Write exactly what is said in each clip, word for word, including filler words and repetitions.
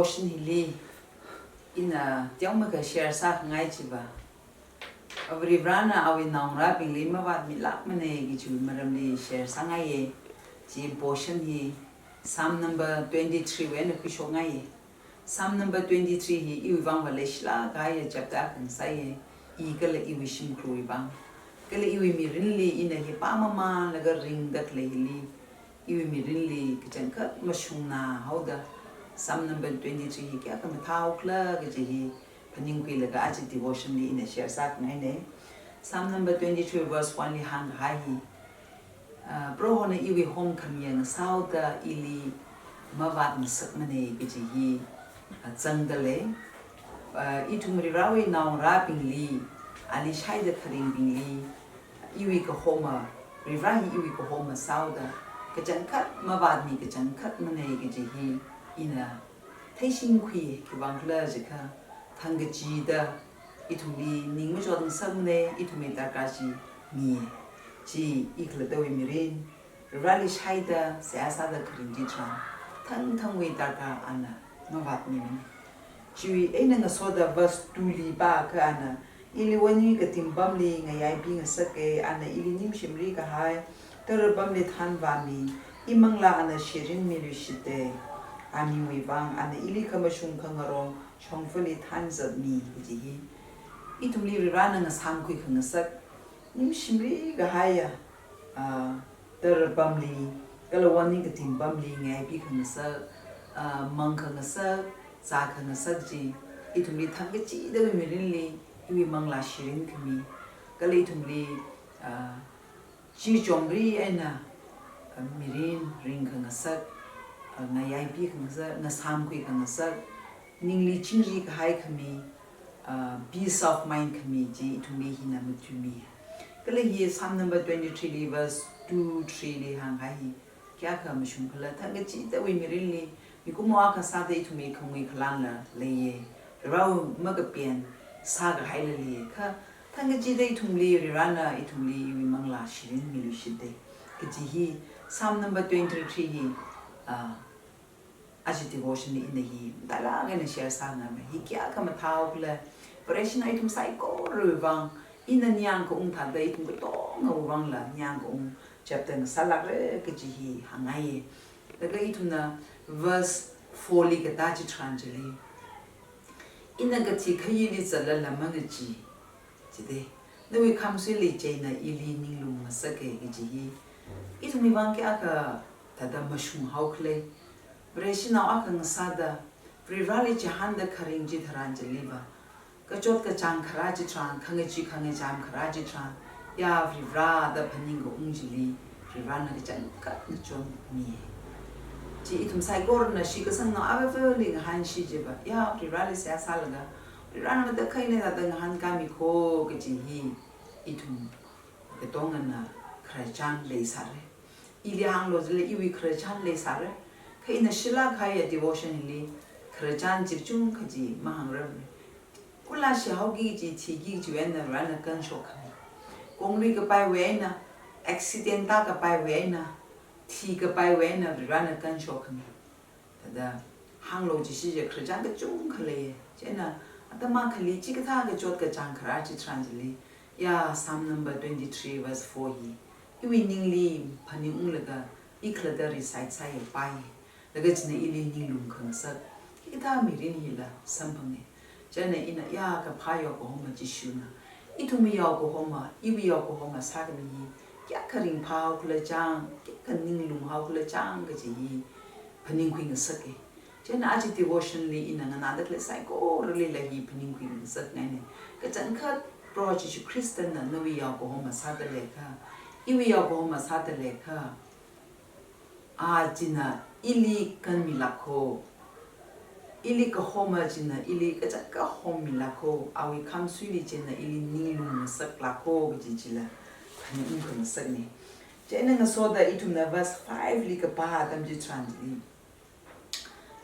Devotion hili ina teomeikha share sākhangai chiva, Varivarana awui naongarābingli mavātmilākmana kaji maramli share sāngaiya. Chi portion hi Psalm number twenty-three wui eina khuishokngaiya. Psalm number twenty-three hi iwui vangva leishilāk kahaiya chapter akha ngasāya. I kala iwui shimkhurwui vang, kala iwui mirinli ina hi pāmamānlaga ringda khalei hili, iwui mirinli kachangkhat mashungnā haoda Psalm number twenty-three hi kayākha mathāhaokhala kaji hi phaningkhuilaga aja devotion li ina share sākhangaina. Psalm number twenty-three verse one li hāngkahai hi, ah, Prohona iwui homkhamiya ngasāhaoda ili mavātngasakmana kaji hi, ah, zangda lei. Ah, ithum Varivarawui naongarābingli, ali shaida kharingbingli, iwui kahoma, Varivara hi iwui kahoma sāhaoda, kachangkhat mavātmi kachangkhatmana kaji hi ina theishingkhui. Khiwuivang khala jiakha, thangkachida ithumli ning machotngasakmana, ithumli darkar chi miya. Chi i khalattawui mirin, Varivarali shaida seihā sāda kharing chitharan, thangthangwui darkar ana mavātmimana. Chiwui eina ngasoda verse two li pākha ana, ili wani katim pamli ngayaipingasaka, ana ili nimshimri kahai tara pamli thanvāmi, imanglā ana shirinmiluishita. Amingwui vang ana ili khamashung khangarong shongfali thanzatmi kaji hi, ithumli Varivarana ngasāmkhui khangasak, nimshimri kahaiya, ah, tara pamli, kala wani katim pamli ngaipi khangasak, ah, mang khangasak, zā khangasak chi, ithumli thangkachidawui mirinli, iwui manglā shirin khami, kala ithumli, ah, chi chomri eina, ah, mirin ring khangasak, ah, ngayaipi khangasak, ngasāmkhui khangasak, ningli chingri kahai khami, ah, peace of mind khami chi ithumli hina matuimi. Kala hi Psalm number twenty-three li verse two, three li hānghai hi kayākha mashungkhala, thangkachidawui mirinli, mikumo akha sāda ithumwui khangui khalanla leiya, rao makapen sākahaila leiya, kha thangkachida ithumli Varivarana ithumli iwui manglā shirinmiluishita kaji hi Psalm number twenty-three hi, ah, aja devotion li ina hi matailāk eina share sāngaimana. Hi kayākha mathāhaokhala, Vareshina ithum saikorawui vang, ina ningyāng kaung thāda ithum katongawui vangla ningyāng kaung chapter ngasālākra kaji hi hāngngaiya. Laga ithumna verse four li katā chitharan chili, ina kathi khayili zatlala mangachee, chida, nawui khamsuili chieina ili ninglum ngasaka kaji hi ithumwui vang kayākha thāda mashunghaokhala. Vareshinao akha ngasāda, Varivarali chihānda kharing chitharan chiliva, kachot kachāng kharā chitharan, khangachee khangacham kharā chitharan, ya Varivara da phaningkaung chili, Varivarana kachangkhat ngachonmi. Chi ithum saikorana shitkasang nao avāva̱li ngahānshi chiva, ya Varivarali seihā sālaga, Varivarana matakhai eina thāda ngahānkāmi kho kaji hi ithum katongana khararchan leisāra. Ili hānglu jilala iwui khararchan leisāra. Kha ina shilāk kahaiya devotion hili khararchan chi kachungkha chi mahāngrarmana. Kula shihaoki kaji, thiki kajiwui eina Varivarana kanshok khami. Kongri kapaiwui eina, accident tākapaiwui eina, thikapaiwui eina Varivarana kanshok khami. Thāda hānglu jishi je khararchan kachungkha leiya. Chieina atam akhali chikathā kachot kachāng kharā chitharan chili, ya Psalm number twenty-three verse four hi iwui ningli phaningunglaga, i khalatta recite sāya, pāya. Laga china ili ninglum khangasak, hikathā mirin hila samphanga. Chieina ina ya kaphā yaokahoma Jishuna, ithumwui yaokahoma, iwui yaokahoma sākhami hi kayākha ringphāhaokhala chang, kayākha ninglumhaokhala chang kaji hi phaningkhui ngasaka. Chieina aja devotion li ina nganāda khalei saikoralila hi phaningkhui ngasakngaina. Kachangkhat Proho Jishu Khristana nawui yaokahoma sāda leikha, iwui yaokahoma sāda leikha, a china ili kanmilāk kho. Ili kahoma china ili kachangkhat hommilāk kho. Awui khamsuili china ili ninglum ngasaklāk kho kaji chila phaningung khangasakna. Chieina ngasoda ithumna verse five li kapā atam chitharan chili,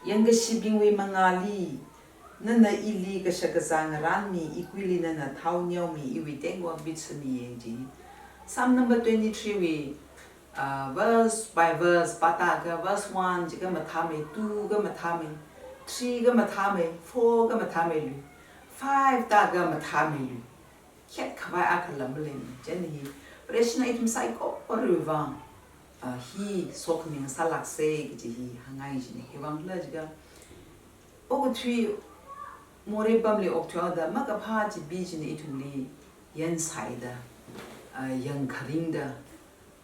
yangkashibingwui mangāli nana ili kashakazā ngaranmi, ikuili nana thao neomi, iwui tengwang mitsami yang ji. Psalm number twenty-three wui, uh, verse by verse pātākha, verse one jiakha mathāmei, two kha mathāmei, Three kha mathāmei, four kha mathāmei lui, five ta kha mathāmei lui. Khet khavai akhala maleimana. Chieina hi, Vareshina ithum saikorawui vang, ah, hi sokhami ngasālāksa kaji hi hāngngai jina. Khiwuivang khala jiakha, okathui morei pamli okthuida, makaphā chibi china ithumli yansāida, ah, yangkharingda,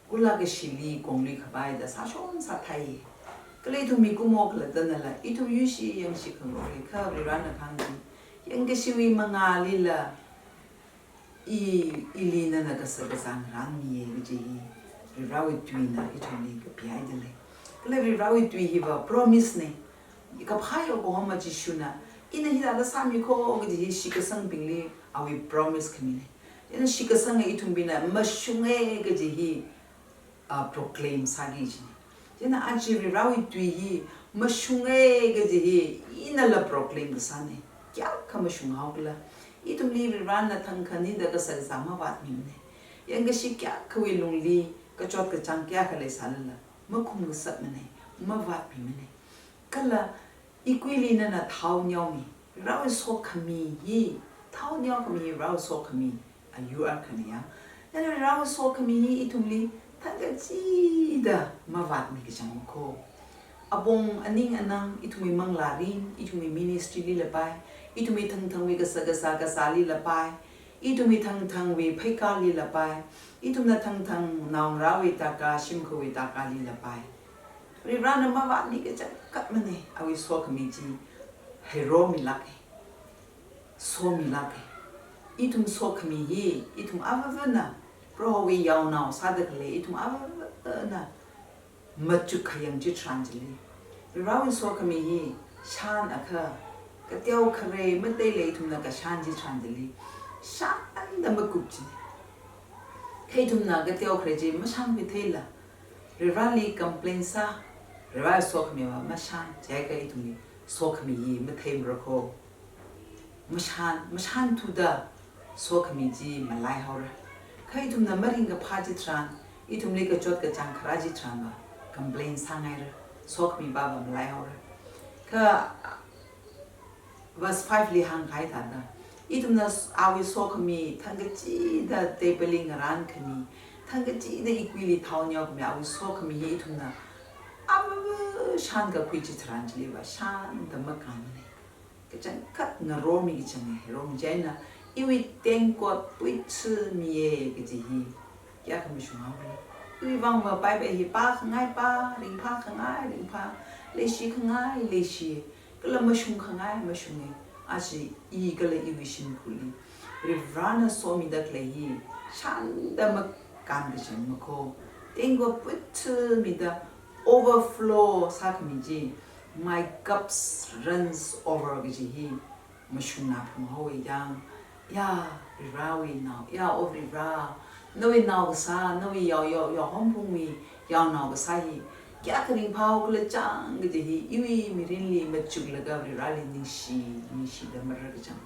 kula kashili konglui khavaida sāshon sāthai. Kala ithum mikumo khalattana la, ithum yuishi yangshi khangarok lei kha Varivarana kahāng chi, yangkashiwui mangālila, i, ili nana kasā kasā ngarānmiya kaji hi Varivarawui tuina ithumli kapihaida lei. Kala Varivarawui tui hiva promise na. Kaphā yaokahoma Jishuna, ina hithāda sāmi kho kaji hi shitkasangbingli awui promise khamina. Chieina shitkasanga ithumbingna mashunga kaji hi, ah, proclaim sāki jina. Chieina aja Varivarawui tui hi mashunga kaji hi inala proclaim kasāna. Kayākha mashunghao khala. Ithumli Varivarana thangkha nida kasā kasā mavātmimana. Yangkashi kayākhawui lungli kachot kachāng kayākha leisālala, makhum ngasakmana, mavātmimana. Kala ikuili nana thao neomi, Varivarawui sokhami hi, thao neokhami hi Varivarawui sokhami ayur akhana ya. Nana Varivarawui sokhami hi ithumli thangkachida mavātmi kachang makho. Apong aning anang, ithumwui manglārin, ithumwui ministry lila pai, ithumwui thangthangwui kasā kasā kasālila pai, ithumwui thangthangwui pheikālila pai, ithumna thangthang naongarāwui taka, shimkhurwui takalila pai. Varivarana mavātmi kachangkhatmana, awui sokhami chi heiromilāka, somilāka. Ithum sokhami hi, ithum avāvana, Prohowui yaonao sāda khalei ithum avāvana machuk khayang chitharan chili, Varivarawui sokhami hi shān akha, kateo khare mateila ithumna kashān chitharan chili, shānda makup jina. Kha ithumna kateo khare chi mashānphi theila, Varivarali complain sā, Varivarawui sokhamiva mashān, chiakha ithumli sokhami hi matheimara kho. Mashān, mashānthuda sokhami chi malaihaora. Kha ithumna maringkaphā chitharan, ithumli kachot kachāng kharā chitharanva complain sāngaira, sokhami pava malaihaora. Kha verse five li hāngkahai thāda, ithumna s-, awui sokhami thangkachida table li ngarānkhami, thangkachida ikuili thao neokhami, awui sokhami hi ithumna avāva shānkakhui chitharan chiliva shānda makānmana. Kachangkhat ngarommi kachanga, rong chieina iwui tengkot puichimiya kaji hi kayākha mashunghao khala. Iwui vangva Bible hi pākhangai pā, ringphākhangai ringphā, leishikhangai leishi, kala mashungkhangai mashunga. Aja i kala iwui shimkhurli Varivarana somida khalei hi shānda makān kachang makho. Tengkot puichimida overflow sākhami chi, "My cups runs over" kaji hi mashungnā phunghaowa yang. Ya, Varivarawui nao, ya, O Varivara, nawui nao kasā, nawui yao, yao, yaohomphungwui yaonao kasā hi kayākha ringphāhao khala chang kaji hi iwui mirinli machuklaga Varivarali ningshi, ningshida marar kachang.